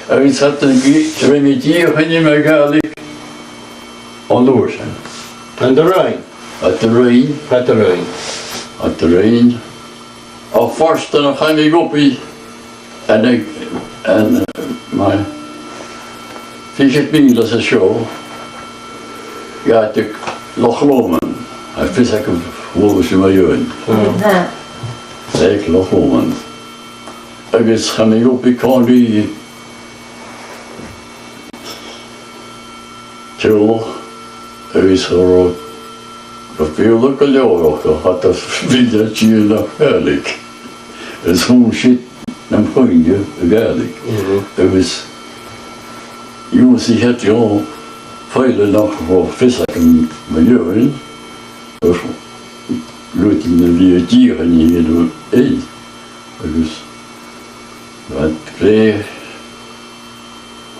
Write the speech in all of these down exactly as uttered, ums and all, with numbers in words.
Agus cha do, cha robh mi dìreach a' bruidhinn Gàidhlig an uair sin. An do rinn? Cha do rinn. Cha do rinn. Cha do rinn. Ach furasta nuair a chaidh mi gu obair ann an, ann an, eh, mar fichead mìle às an seo, gu Loch Lomond, tha fios agaibh, bhuail sinn mu dheidhinn. Aha. Aig Loch Lomond. Agus chaidh mi gu obair còmhla ri teaghlach, agus cha robh, cha robh Beurla gu leòr aca, ach cha do bhruidhneadh iad ach Gàidhlig. Is dh'ionnsaich iad nam chuimhne a' Ghàidhlig. Mhm. Agus dh'ionnsaich iad dhomh fadhb nach robh fios agam mu dheidhinn, agus rudan a bha dìreach a' dèanamh iad. Agus bha iad glè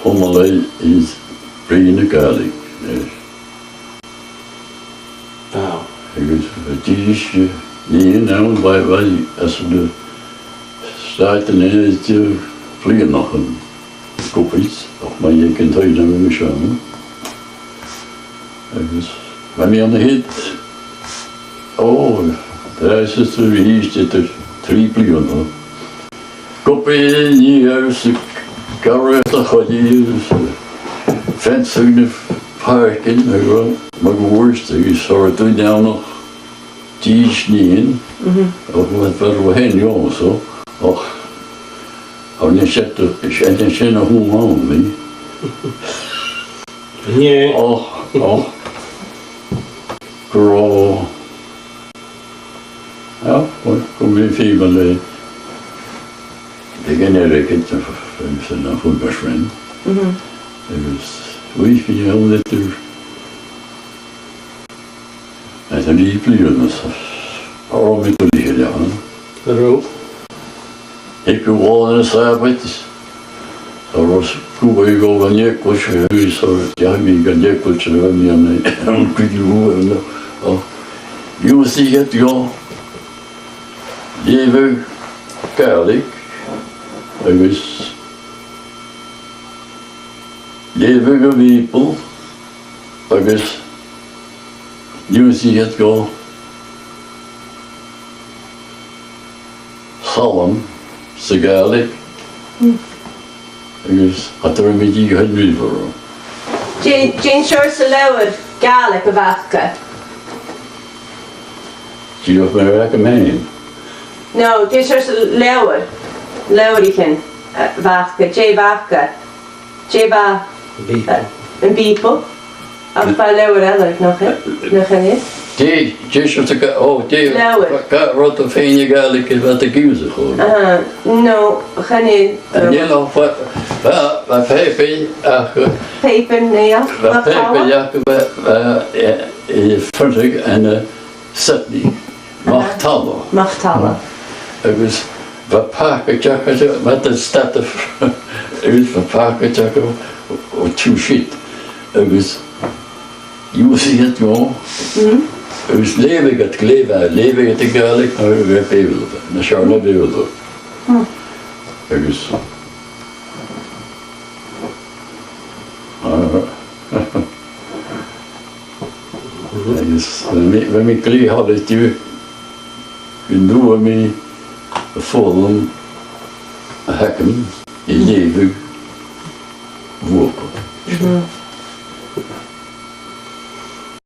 chumhachdach a' bruidhinn Gàidhlig, eh. Wow. Agus bha dithis, eh, nighean ann, bha, bha iad às na Stàitean Aonaichte, eh, bliadhnaichean gu bhith, ach ma dh'fhaicinn an taigh nam bheachd-sa. Agus bha mi ann a shin, ò, tha, is, is, bha mi a-nis eadar trì bliadhna. Gu bhith nighean agus a' gearradh a' choille agus a' fencing na pàircean, agus mar gum b' eadh, agus cha robh duine ann ach dithis nighean. Mhm. Ach bha, bha, bha feadhainn dhòmhsa, ach, ach chan e sin, chan e sin a thug mi ann. Nì. Ach, ach, gu robh, yeah, well, gu robh mi fhìn le, le gin airgead, eh, f-, f-, san a' chùis mar sin. Mhm. Agus bha mi fhìn a' dol eadar, eh, tha mi bliadhna às, a robh mi tuilleadh, eh? A robh? Aig a' bhalla an Sàbaid, a' ruith gu bhith gu an eaglais, agus a' dol gun eaglais, a bha mi ann an, an cuideachd, no, o, dh'ionnsaich iad dhomh leughadh Gàidhlig, agus leughadh a' Bhìobaill, agus dh'ionnsaich iad dhomh salm sa Ghàidhlig, mm, agus cha do rinn mi dìreach aon rud. Dè, dè an seòrsa leabhar Gàidhlig a bh' aca? Dìreach mar a bh' agam fhìn? No, dè an seòrsa leabhar, leabhraichean, eh, a bh' aca, dè bh' aca? Dè bha? Am Bìoball. Eh, am Bìoball? Ach bha leabhar eile, nach e? Nach e? Dè, dè seòrsa ga-, o, dè, leabhar. Ga-, rud a bha fhèin a' Ghàidhlig a bha iad ag ionnsachadh. Aha, no, chan e, eh, no, bha, bha, bha pàipear aca. Pàipear, no, bha pàipear aca, bha, bha, eh, eh, printed ann an, eh, Sydney, Mach Talla. Mach Talla. Agus bha pacaid aca, bha iad a' stad, agus bha pacaid aca o, o tùsait. Agus dh'ionnsaich iad dhomh. Mm. Agus leughadh iad glè mhath, leughadh iad a' Ghàidhlig, no a' Bhìoball, no seòrsa Bìoball. Mm. Agus, ah, agus bha mi, bha mi glè thoilichte gun d' fhuair mi am foghlam a th' agam a leughadh bhuapa. Mhm.